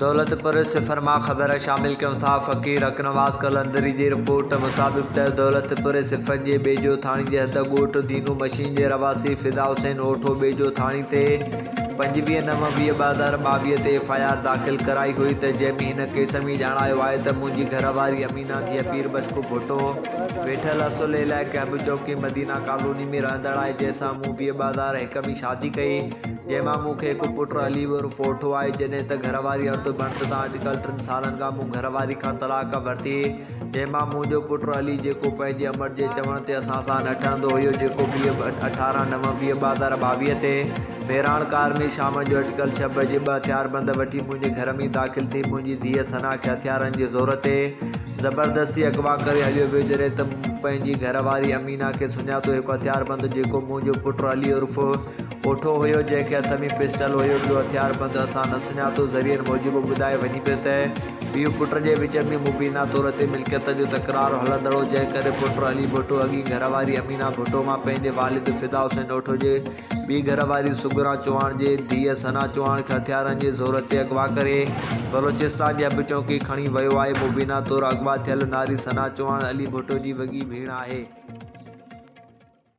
دولتپور صفر مان خبر شامل ڪيون ٿا فقير حق نواز قلندري جي رپورٽ مطابق ته دولتپور صفن جي ٻيجو ٿاڻي جي حد ڳوٺ دينو مشين جي رهواسي فدا حسين اوٺو ٻيجو ٿاڻي تي 25 نو 20 2022 تي ايف I R داخل ڪرائي هئي ته جنهن ۾ هن ڪيس ۾ ڄاڻايو آهي ته منهنجي گهر واري امينا ڌيء پير بشڪو ڀٽو ويٺل اصل علائقي حب چوڪي مدينه ڪالوني ۾ رهندڙ آهي جنهن سان مون 20 2001 ۾ شادي ڪئي جنهن مان مون کي هڪ پٽ علي عرف اوٺو آهي جڏهن ته گهر واري ارد بڻت تان اٽڪل ٽن سالن کان مون گهر واري کان طلاق ورتي جنهن مان منهنجو پٽ علي جيڪو پنهنجي امڙ جي چوڻ تي اسان سان نه ٺهندو هيو جيڪو 20 18 نو 20 2022 تي مهراڻ ڪار ۾ شام جو اٽڪل ڇهه بجي ٻه هٿياربند وٺي منهنجي گهر ۾ داخل ٿي منهنجي ڌيء ثنا کي هٿيارن جي زور تي زبردستي اغوا ڪري هليو ويو جڏهن ته مون پنهنجي گهر واري امينا کي سڃاتو هڪ هٿياربند جيڪو منهنجو پٽ علي عرف اوٺو هيو جنهن کي هٿ ۾ پسٽل هيو ٻيو هٿياربند اسان نه سڃاتو ذريعن موجب ٻڌايو وڃي پيو ته پيء پٽ جي وچ ۾ مبينا طور تي ملڪيت جو تڪرار هلندڙ هو جنهن ڪري پٽ علي ڀٽو اڳين گهر واري امينا ڀٽو مان پنهنجي والد فدا حسين اوٺو جي ٻي گهر واري صغريٰ چوهاڻ جي ڌيء ثنا چوهاڻ کي هٿيارن جي زور تي اغوا ڪري بلوچستان جي حب چونڪي کڻي ويو آهي. مبينا طور اغوا ٿيل ناري ثنا چوهاڻ علي ڀٽو جي وڳي ڀيڻ آهي.